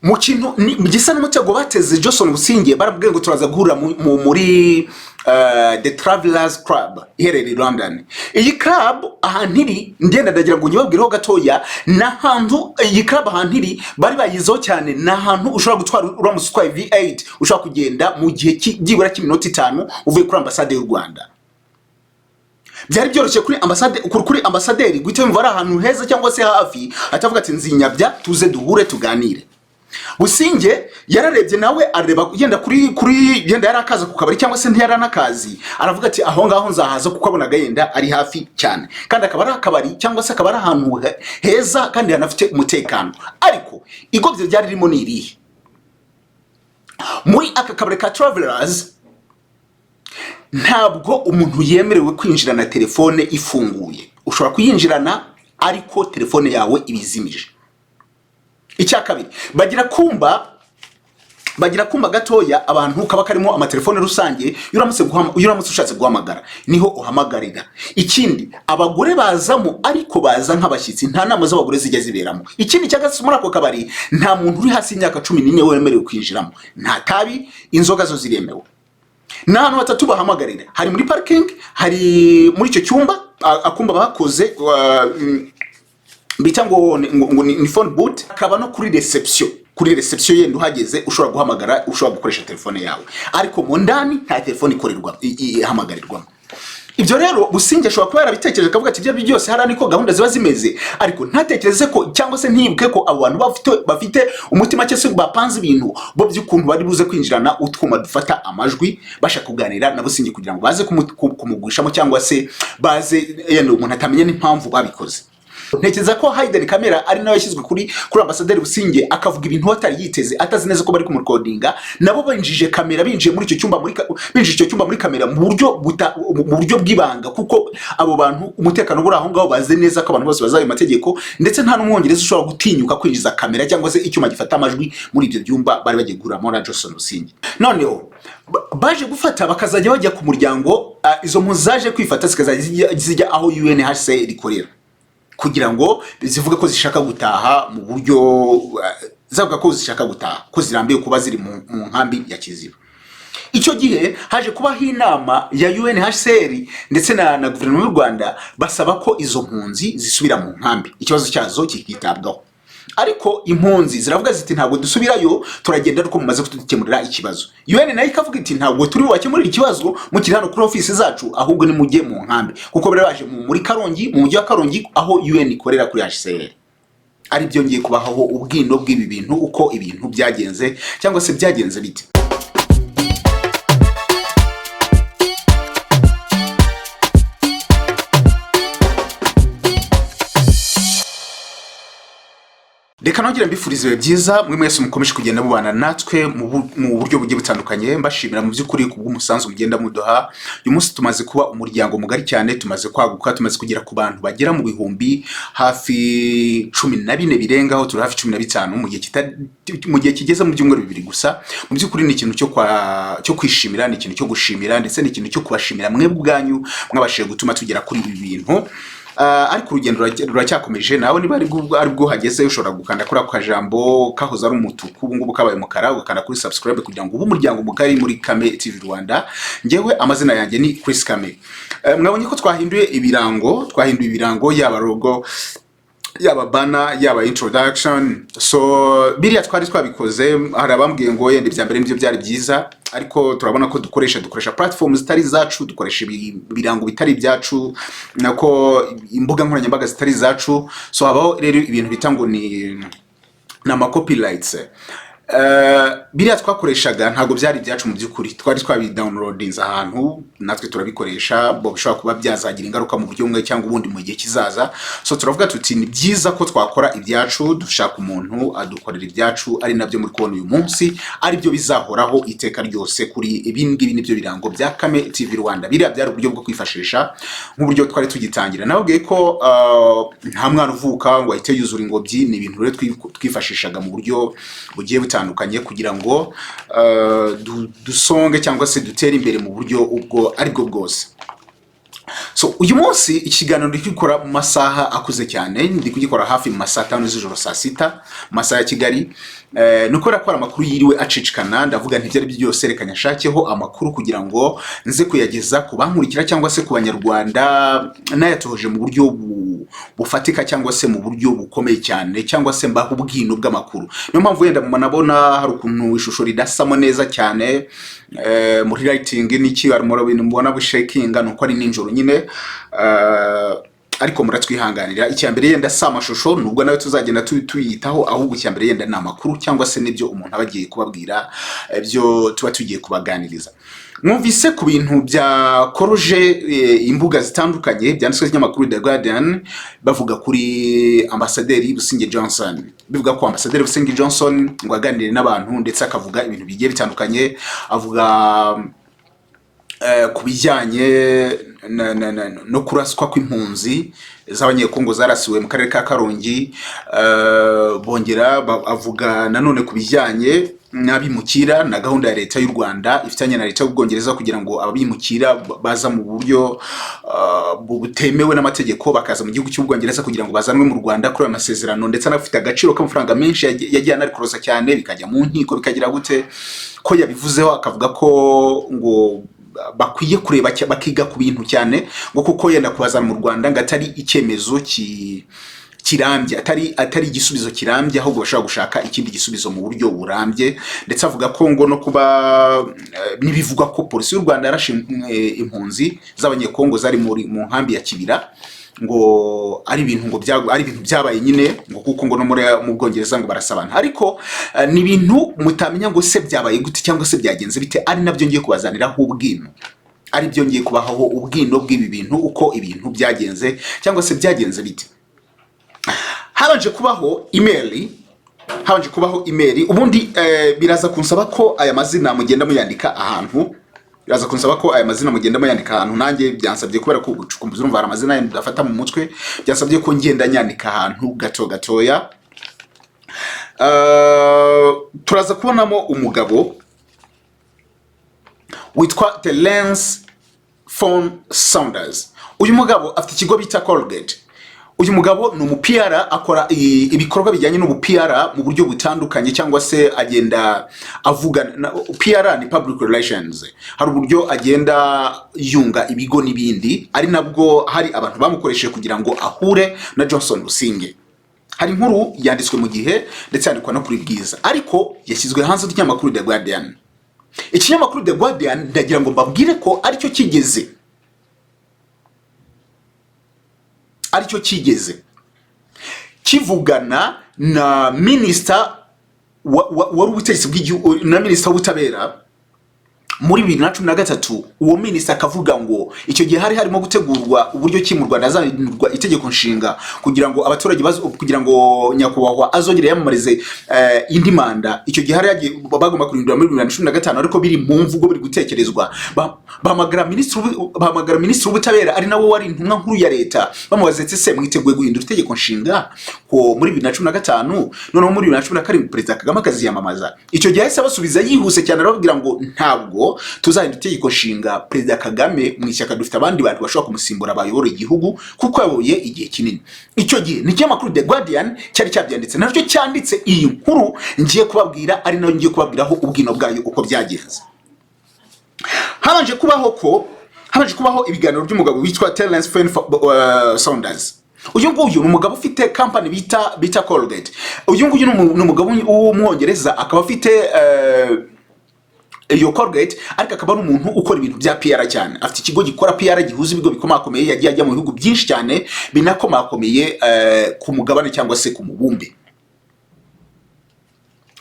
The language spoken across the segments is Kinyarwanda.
Mu kintu gisa n'umutego bateze Johnson Businge, baramubwiye ngo turaza guhurira muri The Travelers Club iherereye i London. Iyi club ahantu iri, ngenda ndagira ngo nyibabwireho gatoya, ni ahantu iyi club ahantu iri bari bayizeho cyane, ni ahantu ushobora gutwara, uramutse utwaye V8 ushobora kugenda mu gihe byibura cy'iminota 5 uvuye kuri ambasade y'u Rwanda. Byari byoroshye kuri ambasade, kuri ambasaderi guhita yumva ari ahantu heza cyangwa se hafi, atavuga ati nzinyabya tuze duhure tuganire. Businge yararebye nawe areba yenda kuri yenda yari akaza ku kabari cyangwa se ntiyari anakazi, aravuga ati aho ngaho nzahaza, kuko abonaga yenda ari hafi cyane kandi akaba ari akabari cyangwa se akaba ari ahantu heza kandi hanafite umutekano. Ariko igobye ryari ririmo ni irihe? Muri aka kabari ka Travelers ntabwo umuntu yemerewe kwinjirana telefone ifunguye. Ushobora kuyinjirana ariko telefone yawe iba izimije. Icya kabiri, bagira kumba gatoya abantu kaba karimo amatelefone rusange, iyo uramutse ushatse guhamagara niho uhamagarira. Ikindi, abagore bazamo ariko baza nk'abashyitsi, nta nama z'abagore zijya ziberamo. Ikindi cya gatatu, muri ako kabari nta muntu uri hasi y'imyaka 14 wemerewe kwinjiramo. Nta tabi, inzoga zo ziremewe. Ni ahantu hatatu bahamagarira: hari muri parking, hari muri icyo cyumba, akumba bakoze bita ngo ni phone booth, akaba no kuri reception. Kuri reception yenda uhageze ushobora guhamagara, ushobora gukoresha telefone yawe, ariko mu ndani nta telefone ikorerwa ihamagarirwamo. Ibyo rero Businge ashobora kuba yarabitekereje akavuga ati ibyo byose hariya niko gahunda ziba zimeze, ariko ntatekereze ko cyangwa se ntibuke ko abo bantu bafite umutima cyangwa se bapanze ibintu bo by'ukuntu bari buze kwinjirana utwuma dufata amajwi bashaka kuganira na Businge kugira ngo baze kumugwishamo cyangwa se baze yenda umuntu atamenya n'impamvu babikoze. Ntekereza ko hidden camera ari nayo yashyizwe kuri ambasaderi Businge, akavuga ibintu atari yiteze, atazi neza ko bari kumurecordinga. Nabo binjije kamera, binjiye muri icyo cyumba binjije icyo cyumba muri kamera mu buryo bw'ibanga, kuko abo bantu umutekano buri aho ngaho bazi neza ko abantu bose bazi ayo mategeko, ndetse nta n'umwongereza ushobora gutinyuka kwinjiza kamera cyangwa se icyuma gifata amajwi muri ibyo byumba bari bagiye guhuriramo na Johnson Businge. Noneho baje gufata bakazajya bajya ku muryango, izo mpunzi zaje kwifata zikazajya zijya aho UNHCR ikorera kugira ngo zivuge ko zishaka gutaha mu buryo zavuga ko zishaka gutaha, ko zirambiwe kuba ziri mu nkambi ya Kiziba. Icyo gihe haje kubaho inama ya UNHCR ndetse na guverinoma y'u Rwanda, basaba ko izo mpunzi zisubira mu nkambi, ikibazo cyazo kikitabwaho. Ariko impunzi ziravuga ziti ntabwo dusubirayo, turagenda ariko mumaze kudukemurira ikibazo. UN nayo ikavuga iti ntabwo turi bubakemurire ikibazo mukiri hano kuri ofisi zacu, ahubwo nimujye mu nkambi, kuko bari baje muri Karongi, mu mujyi wa Karongi aho UN ikorera kuri HCR. Ari byo ngiye kubahaho ubwino bw'ibi bintu, uko ibintu byagenze cyangwa se byagenze bite. Reka nongere mbifurize ibihe byiza mwe mwese mukomeje kugenda mubana natwe mu buryo bugiye butandukanye, mbashimira mu by'ukuri ku bw'umusanzu mugenda muduha. Uyu munsi tumaze kuba umuryango mugari cyane, tumaze kwaguka, tumaze kugera ku bantu bagera mu bihumbi hafi 14 birengaho, turi hafi 15 mu gihe kigeze mu byumweru 2 gusa. Mu by'ukuri ni ikintu cyo kwishimira, ni ikintu cyo gushimira, ndetse ni ikintu cyo kubashimira mwebwe ubwanyu mwabashije gutuma tugera kuri ibi bintu. Ariko urugendo ruracyakomeje. Nawe niba aribwo uhageze, ushobora gukanda kuri ako kajambo kahoze ari umutuku ubu ngubu kabaye umukara, ugakanda kuri subscribe kugira ngo ube umuryango mugari muri Kame TV Rwanda. Njyewe amazina yanjye ni Chris Kame. Mwabonye ko twahinduye ibirango, twahinduye ibirango, yaba logo, yaba banner, yaba introduction. So biriya twari twabikoze, hari abambwiye ngo yenda ibya mbere nibyo byari byiza, ariko turabona ko dukoresha platforms zitari izacu, dukoresha ibirango bitari ibyacu, nako imbuga nkoranyambaga zitari izacu. So habaho rero ibintu bita ngo ni ama copyrights. Biriya twakoreshaga ntabwo byari ibyacu mu by'ukuri, twari twabidownloadinze ahantu natwe turabikoresha, bo bishobora kuba byazagira ingaruka mu buryo bumwe cyangwa ubundi mu gihe kizaza. So turavuga tuti ni byiza ko twakora ibyacu, dushaka umuntu adukorera ibyacu, ari nabyo muri kubona uyu munsi, ari byo bizahoraho iteka ryose. Kuri ibi ngibi nibyo birango bya Kame TV Rwanda. Biriya byari uburyo bwo kwifashisha nk'uburyo twari tugitangira. Nababwiye ko nta mwana uvuka ngo ahite yuzura ingobyi, ni ibintu rero twifashishaga mu buryo bugiye butandukanye kugira ngo dusonge cyangwa se dutere imbere mu buryo ubwo aribwo bwose. So uyu munsi ikiganiro ndi kugikora mu masaha akuze cyane, ndi kugikora hafi mu masaha 5 z'ijoro, saa 6 mu masaha ya Kigali. Ni ukubera ko hari amakuru yiriwe acicikana, ndavuga nti ibyo ari byo byose reka nyashakeho amakuru kugira ngo nze kuyageza ku bankurikira cyangwa se ku Banyarwanda, nayatohoje mu buryo bufatika cyangwa se mu buryo bukomeye cyane, cyangwa se mbaho ubwino bw'amakuru. Niyo mpamvu wenda munabona hari ukuntu ishusho ridasamo neza cyane, muri lighting n'iki, harimo ibintu mubona bushakinga, nuko ari nijoro nyine, ariko muratwihanganira. Icya mbere yenda si amashusho, nubwo nawe tuzagenda tuyitaho, ahubwo icya mbere yenda ni amakuru cyangwa se n'ibyo umuntu aba agiye kubabwira, ibyo tuba tugiye kubaganiriza. Mwumvise ku bintu byakoroje imbuga zitandukanye byanditswe n'ikinyamakuru The Guardian, bavuga kuri Ambasaderi Busingye Johnson, bivuga ko Ambasaderi Busingye Johnson ngo aganire n'abantu, ndetse akavuga ibintu bigiye bitandukanye, avuga ku bijyanye no kuraswa kw'impunzi z'Abanyekongo zarasiwe mu karere ka Karongi. Bongera avuga nanone ku bijyanye n'abimukira na gahunda ya Leta y'u Rwanda ifitanye na Leta y'Ubwongereza kugira ngo abimukira baza mu buryo butemewe n'amategeko bakaza mu gihugu cy'Ubwongereza kugira ngo bazanwe mu Rwanda kuri ayo masezerano, ndetse anafite agaciro k'amafaranga menshi yagiye anarikorosa cyane, bikajya mu nkiko bikagira gute, ko yabivuzeho akavuga ko ngo bakwiye kureba bakiga ku bintu cyane, ngo kuko yenda kubazana mu Rwanda ngo atari icyemezo kirambye, atari igisubizo kirambye, ahubwo bashobora gushaka ikindi gisubizo mu buryo burambye. Ndetse avuga ko ngo no kuba n'ibivugwa ko Polisi y'u Rwanda yarashe impunzi z'Abanyekongo zari mu nkambi ya Kibira, ngo ari ibintu ngo ari ibintu byabaye nyine, ngo kuko ngo no muri mu Bwongereza ngo barasabana, ariko ni ibintu mutamenya ngo se byabaye gute cyangwa se byagenze bite, ari nabyo ngiye kubazaniraho ubwino, ari byo ngiye kubahaho ubwino bw'ibi bintu, uko ibintu byagenze cyangwa se byagenze bite. Habanje kubaho email, habanje kubaho email. Ubundi biraza kunsaba ko aya mazina mugenda muyandika ahantu, biraza kunsaba ko aya mazina mugenda muyandika ahantu. Nanjye byansabye, kubera ko ubucukumbuzi, urumva hari amazina yandi udafata mu mutwe, byansabye ko ngenda nyandika ahantu gato gatoya. Turaza kubonamo umugabo witwa Terence Fane Saunders. Uyu mugabo afite ikigo bita Colgate. Uyu mugabo ni umu PR, akora ibikorwa bijyanye n'ubu PR mu buryo butandukanye, cyangwa se agenda avuga PR ni public relations. Hari uburyo agenda yunga ibigo n'ibindi, ari nabwo hari abantu bamukoresheje kugira ngo ahure na Johnson Businge. Hari inkuru yanditswe mu Gihe, ndetse yandikwa no kuri Bwiza, ariko yashyizwe hanze n'ikinyamakuru The Guardian. Ikinyamakuru The Guardian, ndagira ngo mbabwire ko aricyo kigeze kivugana na minisita wari ubutegetsi bw'igihugu, na minisita w'ubutabera muri 2013. Uwo minisita akavuga ngo icyo gihe hari harimo gutegurwa uburyo ki mu Rwanda hazahindurwa itegeko nshinga kugira ngo abaturage kugira ngo nyakubahwa azongere yamamarize indi manda. Icyo gihe hari bagomba kurindura muri 2015, ariko biri mu mvugo, biri gutekerezwa. Bahamagara minisitiri w'ubutabera, ari nawe wari intumwa nkuru ya leta, bamubaza ati: "Se mwiteguye guhindura itegeko nshinga ko muri 2015, noneho muri 2017 Perezida Kagame akaziyamamaza?" Icyo gihe yahise abasubiza yihuse cyane, arababwira ngo: "Ntabwo tuzahindura itegeko nshinga. Perezida Kagame, mu ishyaka dufite abandi bantu bashobora kumusimbura bayobora igihugu, kuko yayoboye igihe kinini." Icyo gihe ni ikinyamakuru The Guardian cyari cyabyanditse, naryo cyanditse iyi nkuru ngiye kubabwira, ari nayo ngiye kubabwiraho ubwino bwayo, uko byagenze. Habanje kubaho ibiganiro by'umugabo witwa Terence Fane Saunders. Uyu nguyu ni umugabo ufite company bita Colgate. Uyu nguyu ni umugabo w'Umwongereza, akaba afite iyo Colgate, ariko akaba ari umuntu ukora ibintu bya PR cyane. Afite ikigo gikora PR gihuza ibigo bikomakomeye, yagiye ajya mu bihugu byinshi cyane binakomakomeye ku mugabane cyangwa se ku mubumbe.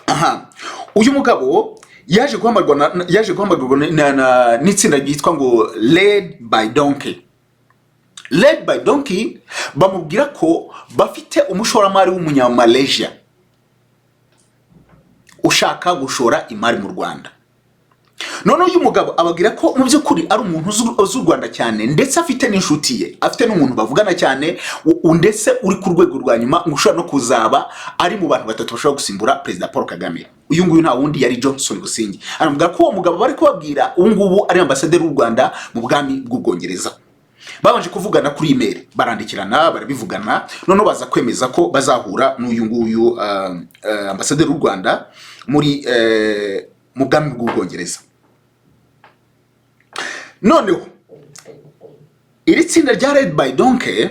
Aha uyu mugabo yaje guhamagarwa n'itsinda ryitwa ngo Led by Donkey. Led by Donkey bamubwira ko bafite umushoramari w'Umunyamalaysia ushaka gushora imari mu Rwanda. Noneho uyu mugabo ababwira ko mu by'ukuri ari umuntu uzi u Rwanda cyane, ndetse afite n'inshuti ye, afite n'umuntu bavugana cyane, ndetse uri ku rwego rwa nyuma, ngo ushobora no kuzaba ari mu bantu batatu bashobora gusimbura Perezida Paul Kagame. Uyu nguyu nta wundi, yari Johnson Busingye. Aramubwira ko uwo mugabo bari kubabwira ubu ngubu ari ambasaderi w'u Rwanda mu bwami bw'Ubwongereza. Babanje kuvugana kuri email, barandikirana, barabivugana, noneho baza kwemeza ko bazahura n'uyu nguyu ambasaderi w'u Rwanda muri mu bwami bw'Ubwongereza. Noneho iri tsinda rya Led by Donkey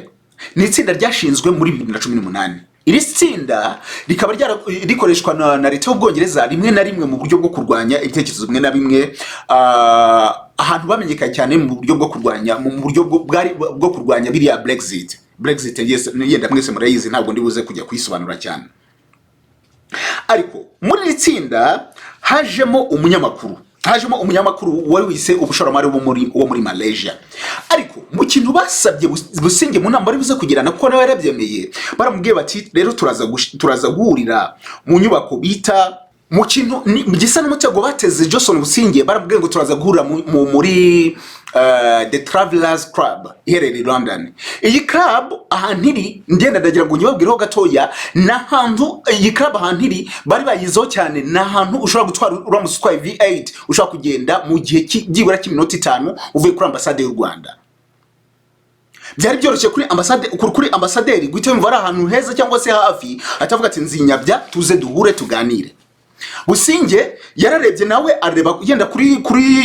ni itsinda ryashinzwe muri 2018. Iri tsinda rikaba rikoreshwa na leta y'Ubwongereza rimwe na rimwe mu buryo bwo kurwanya ibitekerezo bimwe na bimwe. Ahantu bamenyekanye cyane mu buryo bwo kurwanya, mu buryo bwari bwo kurwanya biriya Brexit. Brexit, yes, yenda mwese murayizi, ntabwo ndi buze kujya kuyisobanura cyane. Ariko muri iri tsinda hajemo umunyamakuru wari wise ubushoramari wo muri Malaysia. Ariko mu kintu basabye Businge mu nama bari buze kugirana, kuko nawe yarabyemeye, baramubwiye bati: "Rero turaza guhurira mu nyubako bita mu kintu gisa n'umutego bateze Johnson Businge." Baramubwiye ngo turaza guhurira muri The Travelers Club iherereye i London. Iyi club ahantu iri, ngenda ndagira ngo nyibabwireho gatoya, ni ahantu iyi club ahantu iri bari bayizeho cyane, ni ahantu ushobora gutwara, uramutse utwaye V8 ushobora kugenda mu gihe byibura cy'iminota 5 uvuye kuri ambasade y'u Rwanda. Byari byoroshye kuri ambasade, kuri ambasaderi guhita yumva ari ahantu heza cyangwa se hafi, atavuga ati: "Nzinyabya tuze duhure tuganire." Businge yararebye nawe, areba yenda kuri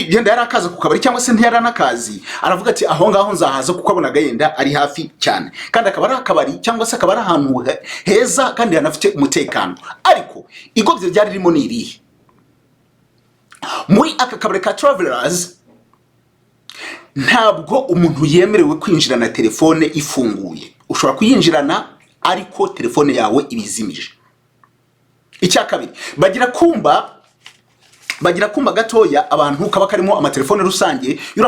yenda yari akaza ku kabari cyangwa se ntiyari anakazi, aravuga ati: "Aho ngaho nzahaza," kuko abonaga yenda ari hafi cyane, kandi akaba ari akabari cyangwa se akaba ari ahantu heza kandi hanafite umutekano. Ariko igobye ryari ririmo ni irihe? Muri aka kabari ka Travelers ntabwo umuntu yemerewe kwinjirana telefone ifunguye. Ushobora kuyinjirana, ariko telefone yawe iba izimije. Icya kabiri, bagira kumba gatoya abantu kaba karimo amatelefone rusange. Iyo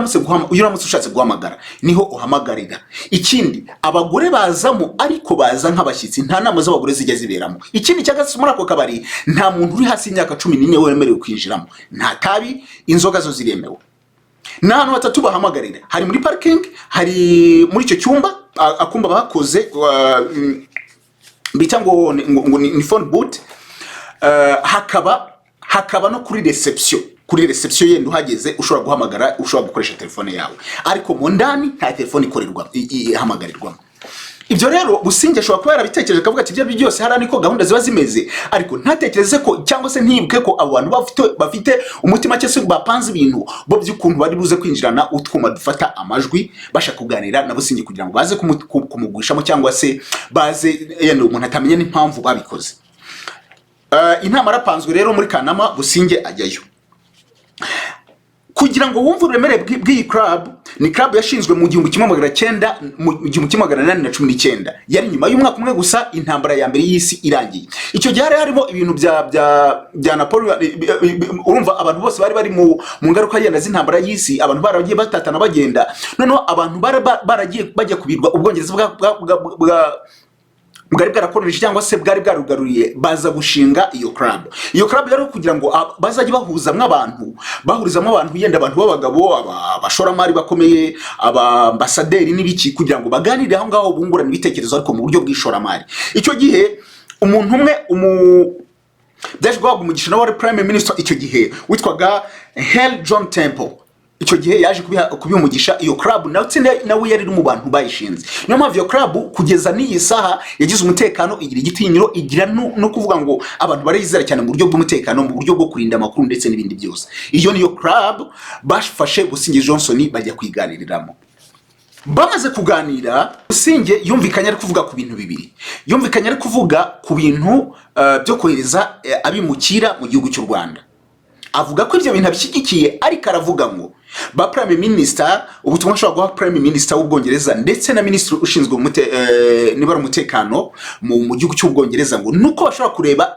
uramutse ushatse guhamagara, niho uhamagarira. Ikindi, abagore bazamo, ariko baza nk'abashyitsi, nta nama z'abagore zijya ziberamo. Ikindi cya gatatu, muri ako kabari nta muntu uri hasi y'imyaka 14 wemerewe kwinjiramo. Nta tabi, inzoga zo ziremewe. Ni ahantu hatatu bahamagarira: hari muri parking, hari muri icyo cyumba, akumba bakoze bita ngo ni phone booth, hakaba no kuri reception. Kuri reception yenda uhageze ushobora guhamagara, ushobora gukoresha telefone yawe, ariko mu ndani nta telefone ikorerwa ihamagarirwamo. Ibyo rero Businge ashobora kuba yarabitekereje, akavuga ati: "Ibyo ari byo byose hariya niko gahunda ziba zimeze," ariko ntatekereze ko cyangwa se ntibuke ko abo bantu bafite umutima cyangwa se bapanze ibintu bo by'ukuntu bari buze kwinjirana utwuma dufata amajwi bashaka kuganira na Businge kugira ngo baze kumugwishamo cyangwa se baze yenda umuntu atamenya n'impamvu babikoze. Inama yarapanzwe rero muri Kanama, Businge ajyayo. Kugira ngo wumve uburemere bw'iyi club, ni club yashinzwe mu 1900, mu 1819. Yari nyuma y'umwaka umwe gusa intambara ya mbere y'isi irangiye. Icyo gihe hari harimo ibintu bya Napoleon. Urumva abantu bose bari mu ngaruka yenda z'intambara y'isi, abantu baragiye batatana bagenda. Noneho abantu bari baragiye bajya kubirwa Ubwongereza bwa bwari bwarakoronije cyangwa se bwari bwarugaruriye, baza gushinga iyo club. Iyo club rero kugira ngo bazajye bahuzamwo abantu, bahurizamo abantu yenda abantu b'abagabo, abashoramari bakomeye, abambasaderi n'ibiki, kugira ngo baganire aho ngaho, bungurana ibitekerezo, ariko mu buryo bw'ishoramari. Icyo gihe umuntu umwe byaje guhabwa umugisha na wari prime minister icyo gihe witwaga Henry John Temple. Icyo gihe yaje kubiha umugisha iyo club, nawe nawe yari iri mu bantu bayishinze. Niyo mpamvu iyo club kugeza n'iyi saha yagize umutekano, igira igitinyiro, igira no kuvuga ngo abantu barayizera cyane mu buryo bw'umutekano, mu buryo bwo kurinda amakuru ndetse n'ibindi byose. Iyo niyo club bafashe Businge Johnson bajya kwiganiriramo. Bamaze kuganira, Businge yumvikanye ari kuvuga ku bintu bibiri. Yumvikanye ari kuvuga ku bintu byo kohereza abimukira mu gihugu cy'u Rwanda, avuga ko ibyo bintu abishyigikiye, ariko aravuga ngo ba prime minister, ubutumwa ashobora guha prime minister w'Ubwongereza ndetse na minisitiri ushinzwe niba ari umutekano mu gihugu cy'Ubwongereza, ngo nuko bashobora kureba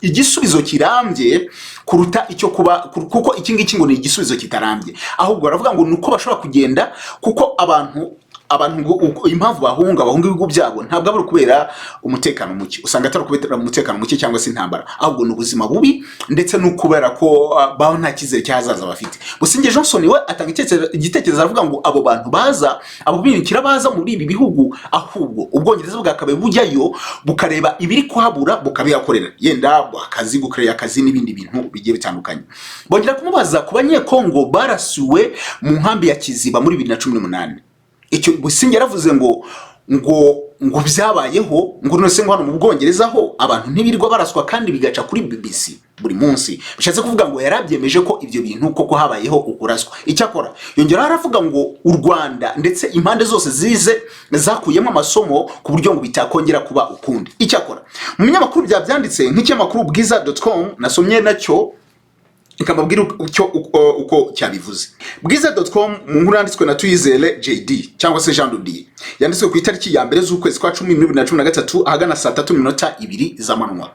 igisubizo kirambye kuruta icyo kuba, kuko iki ngiki ngo ni igisubizo kitarambye. Ahubwo baravuga ngo nuko bashobora kugenda, kuko abantu ngo impamvu bahunga ibihugu byabo ntabwo ari ukubera umutekano muke, usanga atari ukubera umutekano muke cyangwa se intambara, ahubwo ni ubuzima bubi ndetse no kubera ko baho nta cyizere cy'ahazaza bafite. Businge Johnson we atanga igitekerezo, aravuga ngo abo bantu baza, abo bimukira baza muri ibi bihugu, ahubwo Ubwongereza bwakabaye bujyayo bukareba ibiri kuhabura bukabihakorera, yenda akazi, gukorera akazi n'ibindi bintu bigiye bitandukanye. Bongera kumubaza ku Banyekongo barasuwe mu nkambi ya Kiziba muri 2018. Icyo Busingye yaravuze ngo byabayeho, ngo none se ngo hano mu Bwongereza ho abantu ntibirirwa baraswa kandi bigaca kuri BBC buri munsi? Bishatse kuvuga ngo yarabyemeje ko ibyo bintu koko habayeho ukuraswa. Icyakora yongeraho aravuga ngo u Rwanda ndetse impande zose zize zakuyemo amasomo ku buryo ngo bitakongera kuba ukundi. Icyakora mu binyamakuru byabyanditse, nk'ikinyamakuru bwiza.com nasomye, nacyo ikambabwira icyo uko cyabivuze. Bwiza.com, mu nkuru yanditswe na Tuyizere JD cyangwa se Jean Dodier, yanditswe ku itariki ya 1 z'ukwezi kwa 10 muri 2013 ahagana saa 3:02 z'amanywa,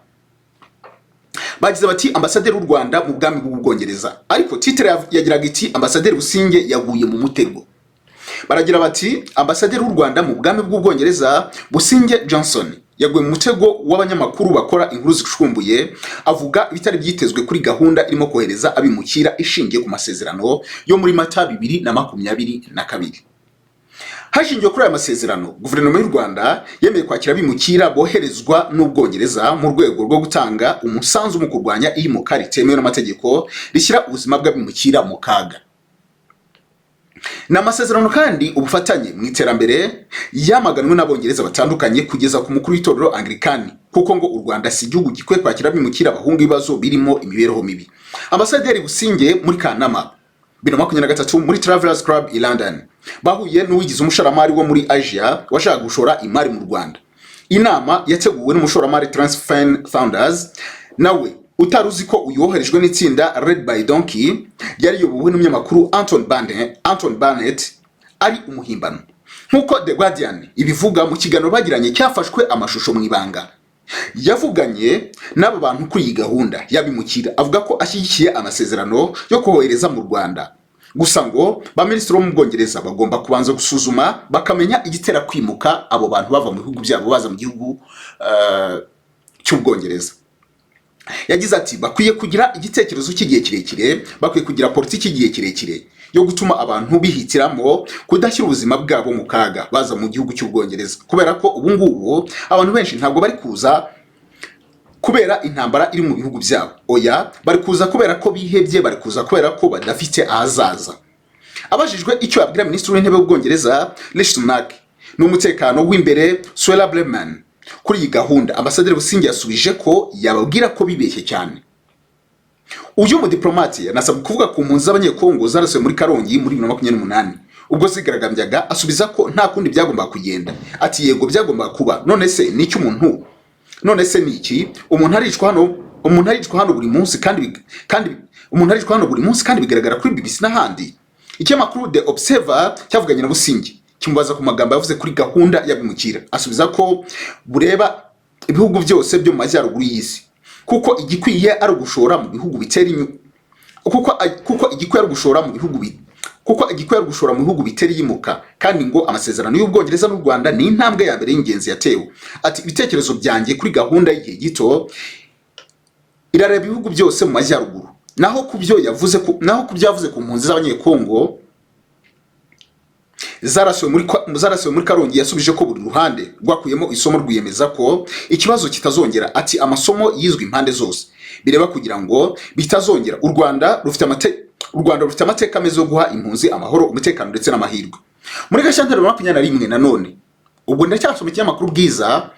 bagize bati: "Ambasaderi w'u Rwanda mu bwami bw'Ubwongereza", ariko titre yagiraga iti: "Ambasaderi Busingye yaguye mu mutego". Baragira bati: "Ambasaderi w'u Rwanda mu bwami bw'Ubwongereza, Busingye Johnson, yaguye mu mutego w'abanyamakuru bakora inkuru zicumbuye, avuga ibitari byitezwe kuri gahunda irimo kohereza abimukira ishingiye ku masezerano yo muri Mata 2022. Hashingiwe kuri aya masezerano, guverinoma y'u Rwanda yemeye kwakira abimukira boherezwa n'Ubwongereza mu rwego rwo gutanga umusanzu mu kurwanya iyimuka ritemewe n'amategeko rishyira ubuzima bw'abimukira mu kaga. Ni amasezerano kandi ubufatanye mu iterambere yamaganwe n'Abongereza batandukanye kugeza ku mukuru w'itorero Anglikani, kuko ngo u Rwanda si igihugu gikwiye kwakira abimukira bahunga ibibazo birimo imibereho mibi. Ambasaderi Busingye muri Kanama 2023 muri Travelers Club i London bahuye n'uwigize umushoramari wo muri Asia washakaga gushora imari mu Rwanda. Inama yateguwe n'umushoramari Transfin Founders, nawe utari uzi ko uyu woherejwe n'itsinda Red by Donkey yari iyobowe n'umunyamakuru Anton Barnett ari umuhimbano, nk'uko The Guardian ibivuga. Mu kiganiro bagiranye cyafashwe amashusho mu ibanga, yavuganye n'aba bantu kuri iyi gahunda y'abimukira, avuga ko ashyigikiye amasezerano yo kohereza mu Rwanda, gusa ngo ba minisitiri bo mu Bwongereza bagomba kubanza gusuzuma bakamenya igitera kwimuka abo bantu bava mu bihugu byabo baza mu gihugu cy'Ubwongereza. Yagize ati: "Bakwiye kugira igitekerezo cy'igihe kirekire, bakwiye kugira politiki y'igihe kirekire yo gutuma abantu bihitiramo kudashyira ubuzima bwabo mu kaga baza mu gihugu cy'Ubwongereza, kubera ko ubu ngubu abantu benshi ntabwo bari kuza kubera intambara iri mu bihugu byabo. Oya, bari kuza kubera ko bihebye, bari kuza kubera ko badafite ahazaza." Abajijwe icyo yabwira minisitiri w'intebe w'Ubwongereza Rishi Sunak n'umutekano w'imbere Suella Braverman kuri iyi gahunda, Ambasaderi Busingye yasubije ko yababwira ko bibeshye cyane. Uyu mudiplomate yanasabwe kuvuga ku mpunzi z'Abanyekongo zarasiwe muri Karongi muri 2028 ubwo zigaragambyaga, asubiza ko nta kundi byagombaga kugenda. Ati: "Yego, byagombaga kuba. None se ni iki umuntu, none se ni iki? Umuntu aricwa hano, umuntu aricwa hano buri munsi, kandi umuntu aricwa hano buri munsi kandi bigaragara kuri BBC n'ahandi." Ikinyamakuru The Observer cyavuganye na Busingye, kimubaza ku magambo yavuze kuri gahunda y'abimukira, asubiza ko bureba ibihugu byose byo mu majyaruguru y'isi, kuko igikwiye ari ugushora mu bihugu bitera inyu kuko igikwiye ari ugushora mu bihugu bi kuko igikwiye ari ugushora mu bihugu bitera iyimuka, kandi ngo amasezerano y'Ubwongereza n'u Rwanda ni intambwe ya mbere y'ingenzi yatewe. Ati: "Ibitekerezo byanjye kuri gahunda y'igihe gito irareba ibihugu byose mu majyaruguru." Naho ku byo yavuze ku mpunzi z'Abanyekongo zarasiwe muri Karongi, yasubije ko buri ruhande rwakuyemo isomo, rwiyemeza ko ikibazo kitazongera. Ati: "Amasomo yizwe impande zose bireba kugira ngo bitazongera. U Rwanda rufite amateka meza yo guha impunzi amahoro, umutekano ndetse n'amahirwe." Muri Gashyantare 2021 nanone, ubwo ndacyasoma ikinyamakuru Bwiza,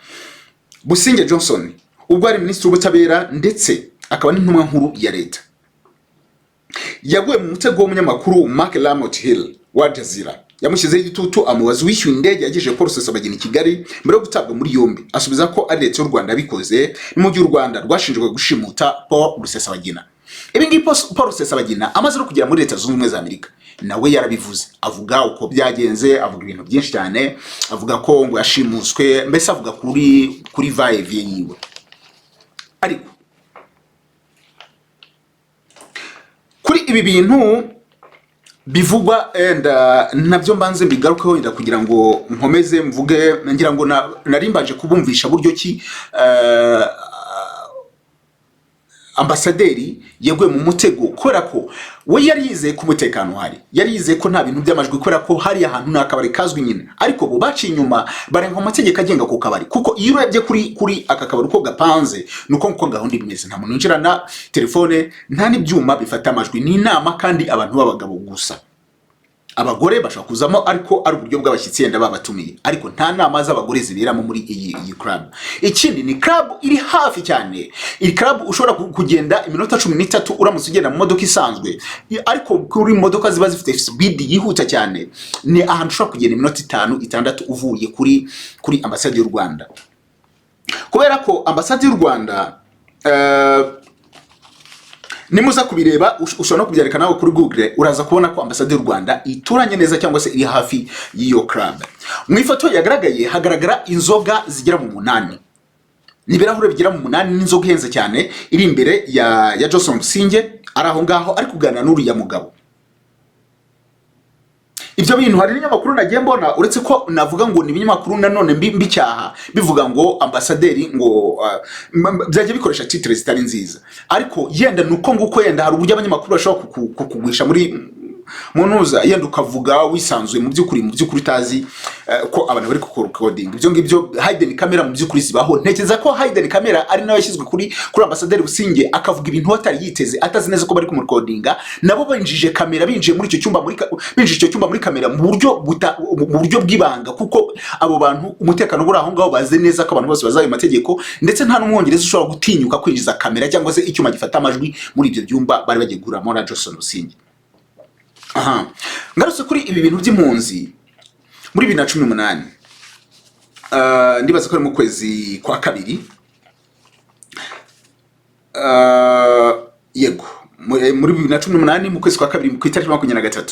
Busingye Johnson, ubwo ari minisitiri w'ubutabera ndetse akaba n'intumwa nkuru ya leta, yaguye mu mutego w'umunyamakuru Mark Lamont Hill wa Al Jazeera. Yamushyizeho igitutu, amubaza uwishyuye indege yagejeje Paul Rusesabagina i Kigali mbere yo gutabwa muri yombi, asubiza ko ari leta y'u Rwanda yabikoze, ni mu gihe u Rwanda rwashinjwaga gushimuta Paul Rusesabagina. Ibi ngibi Paul Rusesabagina amaze no kugera muri Leta Zunze Ubumwe za Amerika nawe yarabivuze, avuga uko byagenze, avuga ibintu byinshi cyane, avuga ko ngo yashimuswe, mbese avuga kuri va-et-vient yiwe. Ariko kuri ibi bintu bivugwa, enda nabyo mbanze mbigarukeho, wenda kugira ngo nkomeze mvuge, ngira ngo nari mbanje kubumvisha buryo ki ambasaderi yaguye mu mutego, kubera ko we yari yizeye ko umutekano uhari, yari yizeye ko nta bintu by'amajwi, kubera ko hari ahantu ni akabari kazwi nyine. Ariko bo baciye inyuma, barenga mu mategeko agenga ku kabari, kuko iyo urebye kuri aka kabari uko gapanze, nuko uko gahunda imeze, nta muntu winjirana telefone, nta n'ibyuma bifata amajwi, ni inama kandi abantu b'abagabo gusa. Abagore bashobora kuzamo, ariko ari uburyo bw'abashyitsi, yenda babatumiye, ariko nta nama z'abagore ziberamo muri iyi club. Ikindi, ni club iri hafi cyane. Iyi club ushobora kugenda iminota 13 uramutse ugenda mu modoka isanzwe. Ariko kuri modoka ziba zifite speed yihuta cyane, ni ahantu ushobora kugenda iminota 5, 6 uvuye kuri ambasade y'u Rwanda, kubera ko ambasade y'u Rwanda, nimuza kubireba, ushobora no kubyandika nawe kuri Google, uraza kubona ko ambasade y'u Rwanda ituranye neza cyangwa se iri hafi y'iyo club. Mu ifoto yagaragaye hagaragara inzoga zigera mu 8, ni ibirahure bigera mu 8 n'inzoga ihenze cyane iri imbere ya Johnson Businge, ari aho ngaho ari kuganira n'uriya mugabo. Ibyo bintu hari n'ibinyamakuru nagiye mbona, uretse ko navuga ngo ni ibinyamakuru nanone mbi mbicyaha, bivuga ngo ambasaderi ngo byajya bikoresha titre zitari nziza, ariko yenda ni uko nguko, yenda hari uburyo abanyamakuru bashobora kukugwisha muri mu ntuza, yenda ukavuga wisanzuye, mu by'ukuri utazi ko abantu bari kukurecordinga. Ibyo ngibyo, hidden camera mu by'ukuri zibaho. Ntekereza ko hidden camera ari nayo yashyizwe kuri ambasaderi Businge, akavuga ibintu atari yiteze, atazi neza ko bari kumurecordinga. Nabo binjije kamera, binjiye muri icyo cyumba binjije icyo cyumba muri kamera mu buryo bw'ibanga, kuko abo bantu umutekano uri aho ngaho bazi neza ko abantu bose bazi ayo mategeko, ndetse nta n'Umwongereza ushobora gutinyuka kwinjiza kamera cyangwa se icyuma gifata amajwi muri ibyo byumba bari bagiye guhuriramo na Johnson Businge. Aha ngarutse kuri ibi bintu by'impunzi, muri 2018, ndibaza ko ari mu kwezi kwa kabiri, yego, muri 2018 mu kwezi kwa kabiri, ku itariki 23,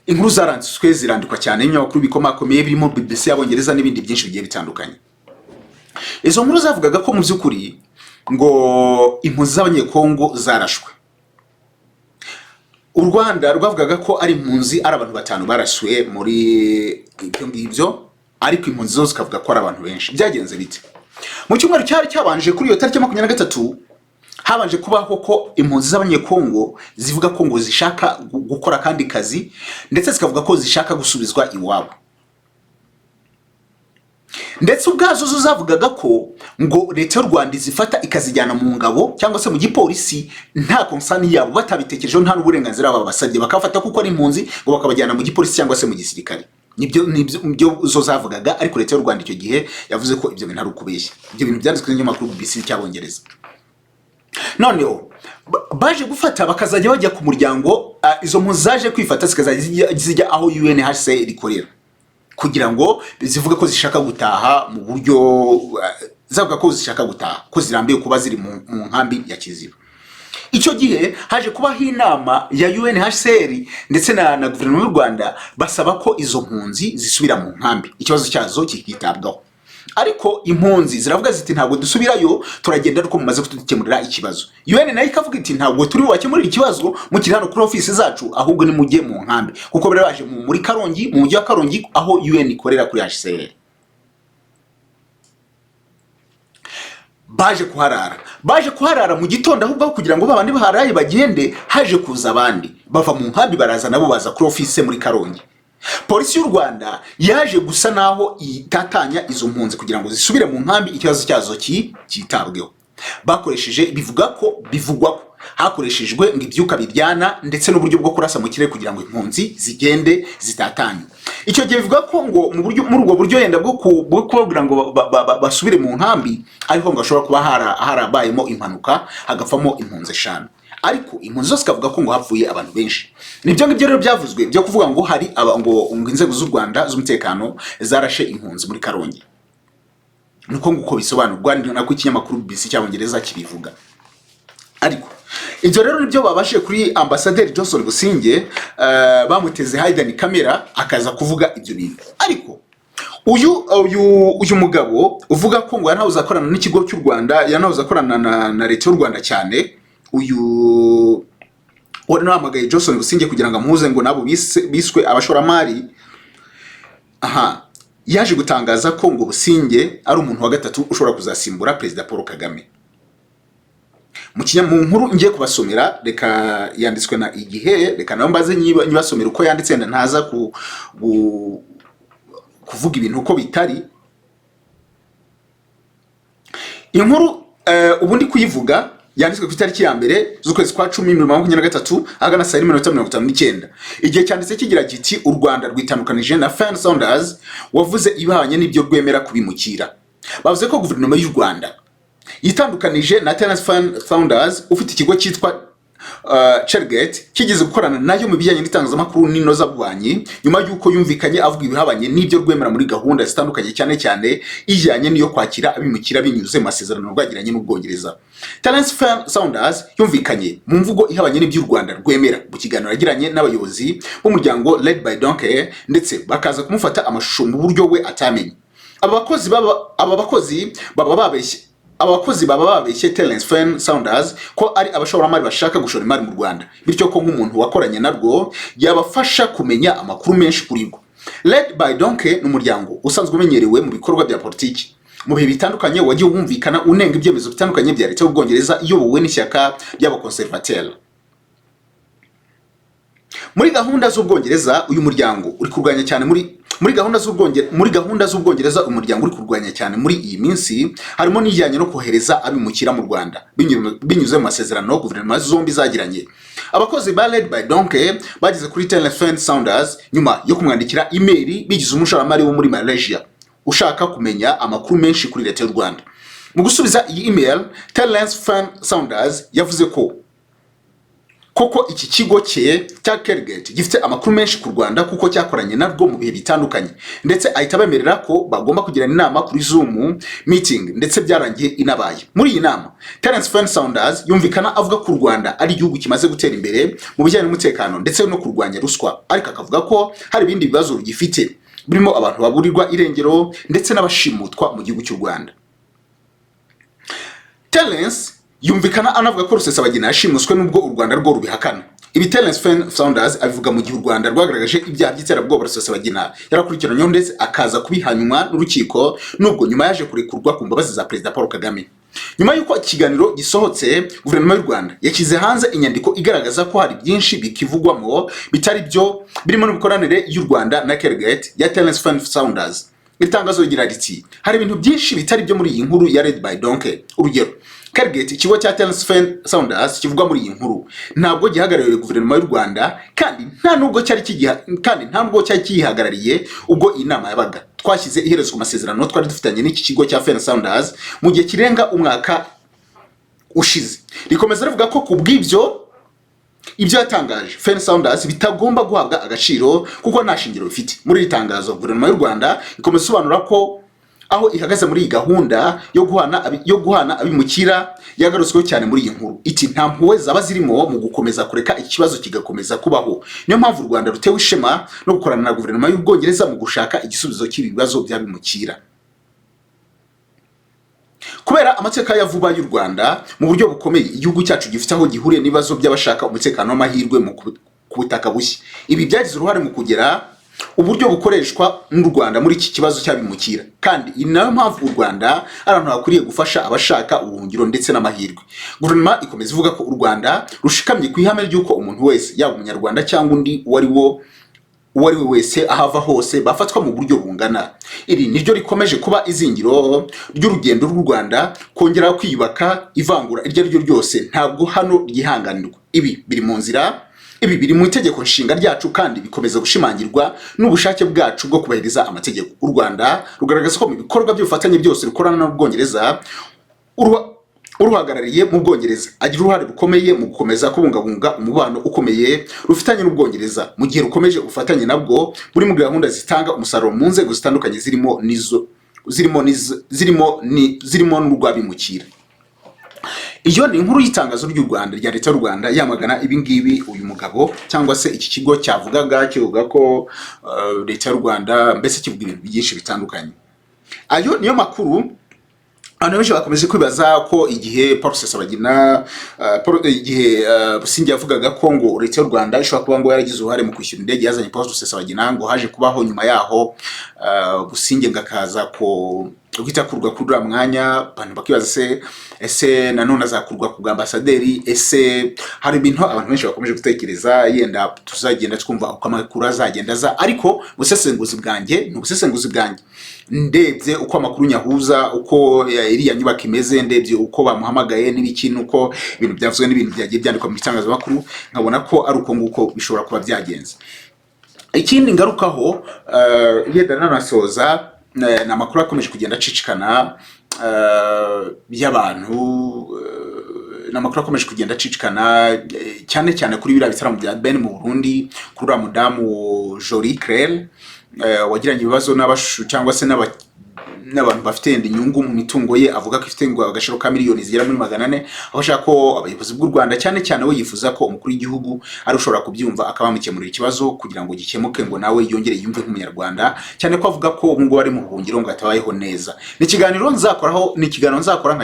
inkuru zaranditswe, zirandikwa cyane n'ibinyamakuru bikomakomeye birimo BBC y'Abongereza n'ibindi byinshi bigiye bitandukanye. Izo nkuru zavugaga ko mu by'ukuri ngo impunzi z'Abanyekongo zarashwe. U Rwanda rwavugaga ko ari impunzi, ari abantu batanu baraswe muri ibyo ngibyo, ariko impunzi zo zikavuga ko ari abantu benshi. Byagenze bite? Mu cyumweru cyari cyabanje kuri iyo tariki ya 23, habanje kubaho ko impunzi z'Abanyekongo zivuga ko ngo zishaka gukora akandi kazi, ndetse zikavuga ko zishaka gusubizwa iwabo. Ndetse ubwazo zo zavugaga ko ngo leta y'u Rwanda izifata ikazijyana mu ngabo cyangwa se mu gipolisi nta consent yabo, batabitekerejeho, nta n'uburenganzira babasabye, bakabafata kuko ari impunzi, ngo bakabajyana mu gipolisi cyangwa se mu gisirikare. Nibyo zo zavugaga, ariko leta y'u Rwanda icyo gihe yavuze ko ibyo bintu ari ukubeshya. Ibyo bintu byanditswe n'inyamakuru BBC cy'Abongereza. Noneho baje gufata, bakazajya bajya ku muryango, izo mpunzi zaje kwifata zikazajya zijya aho UNHCR ikorera kugira ngo zivuge ko zishaka gutaha mu buryo zavuga ko zishaka gutaha, ko zirambiwe kuba ziri mu nkambi ya Kiziba. Icyo gihe haje kubaho inama ya UNHCR ndetse na guverinoma y'u Rwanda, basaba ko izo mpunzi zisubira mu nkambi, ikibazo cyazo kikitabwaho. Ariko impunzi ziravuga ziti: "Ntabwo dusubirayo, turagenda ariko mumaze kudukemurira ikibazo." UN nayo ikavuga iti: "Ntabwo turi bubakemurire ikibazo mukiri hano kuri ofisi zacu, ahubwo nimujye mu nkambi," kuko bari baje muri Karongi, mu mujyi wa Karongi, aho UN ikorera kuri HCR. Baje kuharara mu gitondo, ahubwo aho kugira ngo babandi baharaye bagende, haje kuza abandi bava mu nkambi, baraza nabo baza kuri ofisi muri Karongi. Polisi y'u Rwanda yaje gusa naho itatanya izo mpunzi kugira ngo zisubire mu nkambi, ikibazo cyazo cyitabweho. Bakoresheje, bivuga ko bivugwa ko hakoreshejwe ngo ibyuka biryana ndetse n'uburyo bwo kurasa mu kirere kugira ngo impunzi zigende zitatanye. Icyo gihe bivuga ko ngo mu buryo, muri ubwo buryo yenda bwo kubabwira ngo basubire mu nkambi, ariko ngo hashobora kuba harabayemo impanuka, hagapfamo impunzi eshanu, ariko impunzi zose zikavuga ko ngo hapfuye abantu benshi. Nibyo ngibyo rero byavuzwe byo kuvuga ngo hari ngo inzego z'u Rwanda z'umutekano zarashe impunzi muri Karongi. Niko nguko bisobanurwa, ni nako ikinyamakuru BBC cy'Abongereza kibivuga. Ariko ibyo rero nibyo babashije kuri ambasaderi Johnson Businge, bamuteze hidden camera akaza kuvuga ibyo bintu. Ariko uyu mugabo uvuga ko ngo yanahoze akorana n'ikigo cy'u Rwanda, yanahoze akorana na leta y'u Rwanda cyane, uyu wari wahamagaye Johnson Businge kugira ngo amuhuze ngo nabo biswe abashoramari, aha yaje gutangaza ko ngo Businge ari umuntu wa gatatu ushobora kuzasimbura Perezida Paul Kagame. Mu nkuru ngiye kubasomera, reka yanditswe na Igihe, reka nayo mbaze nyibasomera uko yanditse, wenda ntaza kuvuga ibintu uko bitari. Inkuru ubu ndi kuyivuga. Yanditswe ku itariki ya 1 z'ukwezi kwa 10 2023, ahagana saa 1:59. Igihe cyanditse kigira kiti: "U Rwanda rwitandukanije na Fen Saunders wavuze ibihanye n'ibyo rwemera kubimukira." Bavuze ko guverinoma y'u Rwanda yitandukanije na Terence Fen Saunders ufite ikigo cyitwa Chelgate kigeze gukorana nayo mu bijyanye n'itangazamakuru n'inozabubanyi, nyuma y'uko yumvikanye avuga ibihabanye n'ibyo rwemera muri gahunda zitandukanye, cyane cyane ijyanye n'iyo kwakira abimukira binyuze mu masezerano rwagiranye n'Ubwongereza. Terence Fen Saunders yumvikanye mu mvugo ihabanye n'ibyo u Rwanda rwemera mu kiganiro yagiranye n'abayobozi b'umuryango Led by Donkey, ndetse bakaza kumufata amashusho mu buryo we atamenye. Aba bakozi baba babeshye Terence Fen Saunders ko ari abashoramari bashaka gushora imari mu Rwanda, bityo ko nk'umuntu wakoranye narwo yabafasha kumenya amakuru menshi kuri rwo. Led by Donkey ni umuryango usanzwe umenyerewe mu bikorwa bya politiki. Mu bihe bitandukanye wagiye wumvikana unenga ibyemezo bitandukanye bya leta y'Ubwongereza iyobowe n'ishyaka ry'abakonservateri. Muri gahunda z'Ubwongereza uyu muryango uri kurwanya cyane muri gahunda z'Ubwongereza umuryango uri kurwanya cyane muri iyi minsi harimo n'ijyanye no kohereza abimukira mu Rwanda binyuze mu masezerano guverinoma zombi zagiranye. Abakozi ba Led by Donkey bageze kuri Terence Fen Saunders nyuma yo kumwandikira email bigize umushoramari wo muri Malaysia ushaka kumenya amakuru menshi kuri leta y'u Rwanda. Mu gusubiza iyi email, Terence Fen Saunders yavuze ko koko iki kigo cye cya Chelgate gifite amakuru menshi ku Rwanda kuko cyakoranye narwo mu bihe bitandukanye, ndetse ahita abemerera ko bagomba kugirana inama kuri Zoom meeting, ndetse byarangiye inabaye. Muri iyi nama, Terence Fen Saunders yumvikana avuga ko u Rwanda ari igihugu kimaze gutera imbere mu bijyanye n'umutekano ndetse no kurwanya ruswa, ariko akavuga ko hari ibindi bibazo rugifite birimo abantu baburirwa irengero ndetse n'abashimutwa mu gihugu cy'u Rwanda. Terence yumvikana anavuga ko Rusesabagina yashimuswe, nubwo u Rwanda rwo rubihakana. Ibi Terence Fen Saunders abivuga mu gihe u Rwanda rwagaragaje ibyaha by'iterabwoba Rusesabagina yarakurikiranyweho, ndetse akaza kubihanywa n'urukiko, nubwo nyuma yaje kurekurwa ku mbabazi za Perezida Paul Kagame. Nyuma y'uko ikiganiro gisohotse, guverinoma y'u Rwanda yashyize hanze inyandiko igaragaza ko hari byinshi bikivugwamo bitari byo, birimo n'imikoranire y'u Rwanda na Chelgate ya Terence Fen Saunders. Iri tangazo rigira riti: "Hari ibintu byinshi bitari byo muri iyi nkuru ya Led by Donkey. Urugero, Chelgate, ikigo cya Terence Fen Saunders kivugwa muri iyi nkuru, ntabwo gihagarariye guverinoma y'u Rwanda kandi nta nubwo cyari kiyihagarariye ubwo iyi nama yabaga. Twashyize iherezo ku masezerano twari dufitanye n'iki kigo cya Fen Saunders mu gihe kirenga umwaka ushize." Rikomeza rivuga ko ku bw'ibyo, ibyo yatangaje Fen Saunders bitagomba guhabwa agaciro kuko nta shingiro bifite. Muri iri tangazo, guverinoma y'u Rwanda ikomeza isobanura ko aho ihagaze muri iyi gahunda yo guhana abimukira yagarutsweho cyane muri iyi nkuru. Iti: "Nta mpuhwe zaba zirimo mu gukomeza kureka ikibazo kigakomeza kubaho. Niyo mpamvu u Rwanda rutewe ishema no gukorana na guverinoma y'Ubwongereza mu gushaka igisubizo cy'ibi bibazo by'abimukira." Kubera amateka ya vuba y'u Rwanda mu buryo bukomeye, igihugu cyacu gifite aho gihuriye n'ibibazo by'abashaka umutekano w'amahirwe ku butaka bushya. Ibi byagize uruhare mu kugera uburyo bukoreshwa n'u Rwanda muri iki kibazo cy'abimukira, kandi iyi nayo mpamvu u Rwanda ari ahantu hakwiriye gufasha abashaka ubuhungiro ndetse n'amahirwe. Guverinoma ikomeza ivuga ko u Rwanda rushikamye ku ihame ry'uko umuntu wese, yaba umunyarwanda cyangwa undi uwo ari we wese, aho ava hose, bafatwa mu buryo bungana. Iri niryo rikomeje kuba izingiro ry'urugendo rw'u Rwanda kongera kwiyubaka. Ivangura iryo ari ryo ryose ntabwo hano ryihanganirwa. Ibi biri mu itegeko nshinga ryacu kandi bikomeza gushimangirwa n'ubushake bwacu bwo kubahiriza amategeko. U Rwanda rugaragaza ko mu bikorwa by'ubufatanye byose rukorana n'Ubwongereza, uruhagarariye mu Bwongereza agira uruhare rukomeye mu gukomeza kubungabunga umubano ukomeye rufitanye n'Ubwongereza, mu gihe rukomeje ubufatanye nabwo buri muri gahunda zitanga umusaruro mu nzego zitandukanye, zirimo n'izo zirimo n'izo zirimo ni zirimo n'urw'abimukira. Iyo ni inkuru y'itangazo ry'u Rwanda, rya leta y'u Rwanda, yamagana ibi ngibi uyu mugabo cyangwa se iki kigo cyavugaga, kivuga ko leta y'u Rwanda, mbese kivuga ibintu byinshi bitandukanye. Ayo niyo makuru. Abantu benshi bakomeje kwibaza ko igihe Paul Rusesabagina, igihe Busingye yavugaga ko ngo leta y'u Rwanda ishobora kuba ngo yaragize uruhare mu kwishyura indege yazanye Paul Rusesabagina, ngo haje kubaho nyuma yaho Busingye ngo akaza ko Guhita akurwa kuri uriya mwanya, abantu bakibaza se ese nanone azakurwa ku bwa ambasaderi? Ese hari ibintu abantu benshi bakomeje gutekereza, yenda tuzagenda twumva uko amakuru azagenda aza. Ariko ubusesenguzi bwanjye ni ubusesenguzi bwanjye, ndebye uko amakuru nyahuza, uko iriya nyubako imeze, ndebye uko bamuhamagaye n'ibiki, nuko ibintu byavuzwe n'ibintu byagiye byandikwa mu bitangazamakuru, nkabona ko ari uko nguko bishobora kuba byagenze. Ikindi ngarukaho, yenda nanasoza, ni amakuru akomeje kugenda acicikana y'abantu, ni amakuru akomeje kugenda acicikana cyane cyane kuri biriya bitaramo bya Ben mu Burundi, kuri uriya mudamu Jolie Claire wagiranye ibibazo n'abashu cyangwa se n'abantu bafite yenda inyungu mu mitungo ye, avuga ko ifite ngo agaciro ka miliyoni zigera muri 400, aho ashaka ko abayobozi bw'u Rwanda, cyane cyane we yifuza ko umukuru w'igihugu ari ushobora kubyumva akaba yamukemurira ikibazo kugira ngo gikemuke, ngo nawe yongere yumve nk'umunyarwanda, cyane ko avuga ko ubu ngubu ari mu buhungiro ngo atabayeho neza. Ni ikiganiro nzakoraho, ni ikiganiro nzakora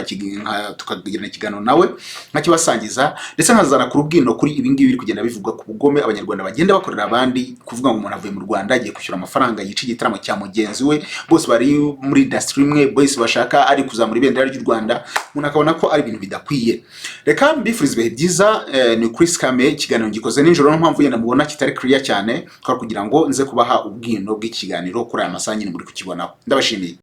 tukagirana ikiganiro nawe, nkakibasangiza, ndetse nkazana ku rubwino kuri ibi ngibi biri kugenda bivugwa ku bugome abanyarwanda bagenda bakorera abandi, kuvuga ngo umuntu avuye mu Rwanda agiye kwishyura amafaranga yica igitaramo cya mugenzi we, bose bari muri industry imwe, bose bashaka ari kuzamura ibendera ry'u Rwanda, umuntu akabona ko ari ibintu bidakwiye. Reka mbifurize ibihe byiza. Ni Chris Kame. Ikiganiro gikoze nijoro, niyo mpamvu yenda mubona kitari clear cyane, twari kugira ngo nze kubaha ubwino bw'ikiganiro kuri aya masaha nyine muri kukibonaho. Ndabashimiye.